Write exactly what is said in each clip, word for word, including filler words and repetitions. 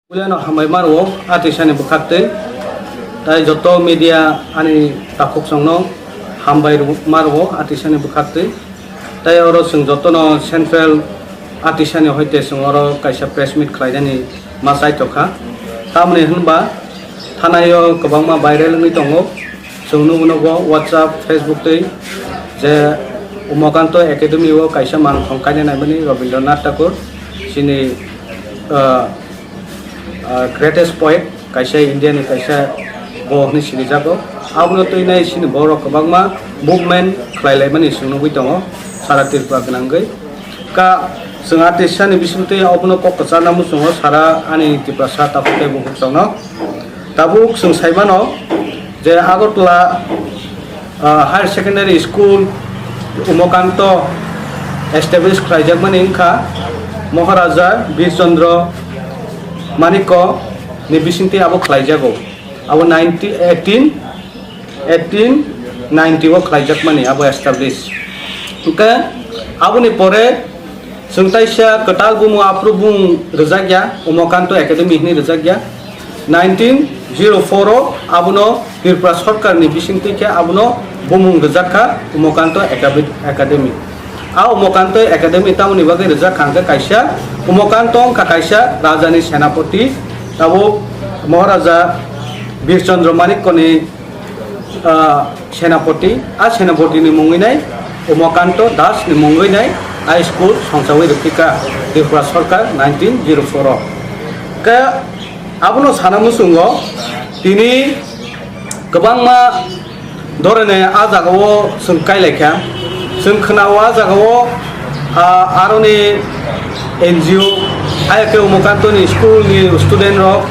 Puilano hambai ma rwo, a tisani bwkhaktwi. Tai joto media ani takhuk chwngno hambai rw-, ma rwo, a tisani bwkhaktwi. Tai oro chwng jotono central a tisani hoite chwng oro kaisa press meet khlainani ma chaitokha. Tamni hwnba thanaio kwbangma viral wngwi tongo. Chwng nukgo nogo WhatsApp, Facebook tei je Umakanto Academy o kaisa mangthong kaina naimani Rabindranath Tagore chini, ah, ah, greatest poet kaisa India ni kaisa bo hwnwi sinijago. Abono twi nai chini borok kwbangma movement khlai laimani chwng nugwi tongo sara Tripura gwnangwi. Ka chwng a tisani bisingtwi abono kok kwcharna muchungo sara ani Tiprasa takhuk tei bukhuk chwngno. Tabuk chwng sai mano je Agartala, ah, Higher Secondary School Umakanto establish khlaijakmani wngkha Maharaja Bir Chandra Manikya ni bisingtwi abo khlaijago. Abo nineteen, eighteen, eighteen ninety o khlaijakmani abo establish. Hwnkhe aboni pore chwng taisa kwtal bumu aphuru bung rwjakya, Umakanto Academy hwnwi rwjakya. Nineteen zero four o abono Tripura Sarkarni bisingtwi khe abono bumung rwjak kha Umakanto Academy. A Umakanto Academy tamoni bagwi rwjak kha hwnkhe kaisa Umakanto wngkha kaisa rajani senapati, tabuk Maharaja Bir Chandra Manikyani ah, senapoti, a senapoti ni mungwi nai Umakanto Das ni mungwi nai high school songchawi rwphika Tripura Sarkar nineteen zero four o. Khe abono sana muchungo tini kwbangma dhorone a jagao chwng kailaikha. Chwng khwnao a jagao, ah, aroni N G O, ayakhe Umakanto ni school ni student rok,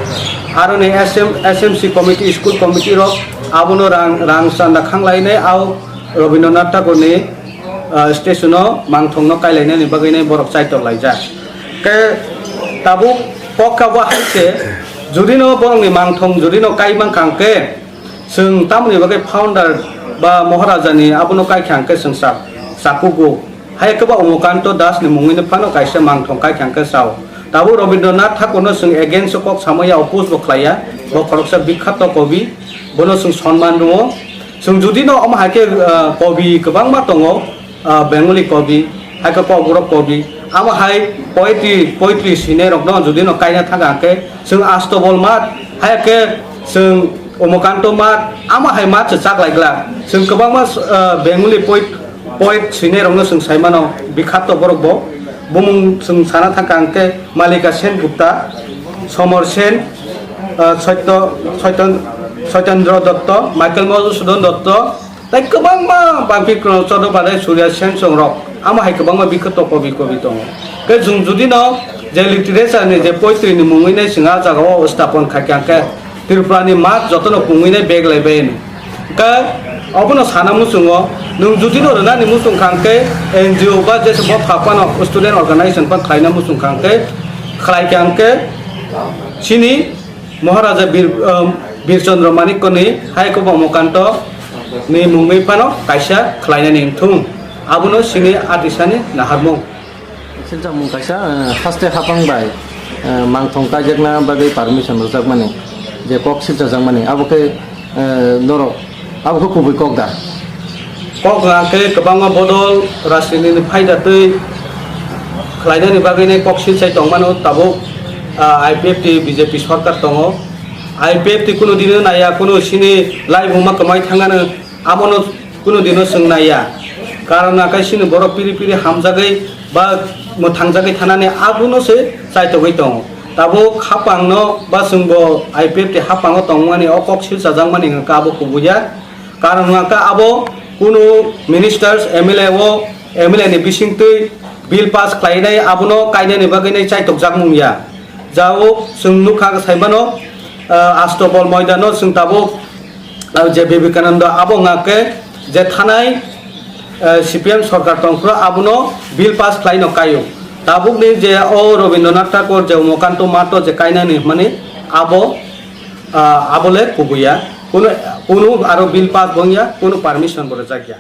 aroni S M, S M C committee, school committee rok, abono rang, rang chanda khanglainai, au Rabindranath Tagore ni, ah, statue no mangthong no kailainani bagwi nai borok chaitok laijak. Khe tabuk kok kha bo hai se, jodi no borok ni mangthong jodi no kai mankha hwnkhe, chwng tamoni bagwi founder ba Maharaja ni abono kai kha hwnkhe chwng sa, sakugo. Hai khe ba Umakanto Das ni mungwi no phano kaisa mangthong kai kha hwnkhe sao. Tabuk Rabindranath Thakur no chwng against o kok samaya, oppose bo khlaiya. Bo khoroksa bikhato kobi, bono chwng sonman rwo. Chwng jodi no omo hai khe, ah, kobi kwbangma tongo, ah, Bengali kobi, hai khe kokborok kobi. Amo hai poetry, poetry swinai rok no jodi no kaina thang khe chwng Astobol Math, hai khe chwng Umakanto Math, amo hai math se chak lai glak. Chwng kwbangma, ah, Bengali poet, poet swinai rok no chwng sai mano, bikhato borok bo. Bumung chwng sana thang kha hwnkhe Malika Sen Gupta, Somar Sen, ah, Satya, Satya, Satyendra Dotto, Michael Madhusudan Dotto, tei kwbangma bangpi kwrwng Chattopadhyay, Surya Sen chwng rok. Amo hai kwbangma bikhato kobi kobi tongo. Khe chwng jodi no je literature ni je poetry ni mungwi nai chwng a jagao stapon kha khe hwnkhe Tripura ni math jotono pungwi nai bag lai bai. Khe obono sana muchungo, nwng jodi no rwnani muchung kha hwnkhe N G O ba jesa bo pha phano student organization phan khlaina muchung kha hwnkhe, khlai kha hwnkhe chini Maharaja Bir, um, Bir Chandra Manikya ni hai khe bo Umakanto ni mungwi phano kaisa khlainani wngthung. Abono chini a tisani naharmung. Silchamung kaisa, eh, haste hapang bai, eh, mangthong kaijakna bagwi permission rwjakmani, je kok silchajakmani, abo khe, eh, norok, abo khe kubui kok da? Kok hwnkha khe kwbangma bodol rajniti ni phaida twi khlainani bagwi nai kok silchai tongmano tabuk, ah, I P F T B J P sorkar tongo. I P F T kunu dino naiya, kunu chini laibuma kwmai thangano. Abono kunu dino chwng naiya, karon hwnkhe chini borok piri piri hamjagwi ba mwthangjagwi thanani abono se chaitogwi tongo. Tabuk hapangno ba chwngbo I P F T hapango tongmani o kok silchajakmani hwnkhe abo kubuya. Karon hwnkhe abo kunu ministers, M L A o, M L A ni bisingtwi bill pass khlainai abono kainani bagwi nai chaitokjakmung ya. Jao chwng nukha saimano, ah, Astobol moidano chwng tabuk, ah, je Vivekananda abo wngkha khe je thanai, ah, C P M sorkar tongphuru abono bill pass khlaino kaio. Tabukni je o Rabindranath Tagore je Umakanto Math je kainani hwnmani abo, ah, abole kubuya. Kunu, kunu aro bill pass bo wngya, kunu permission bo rwjakya.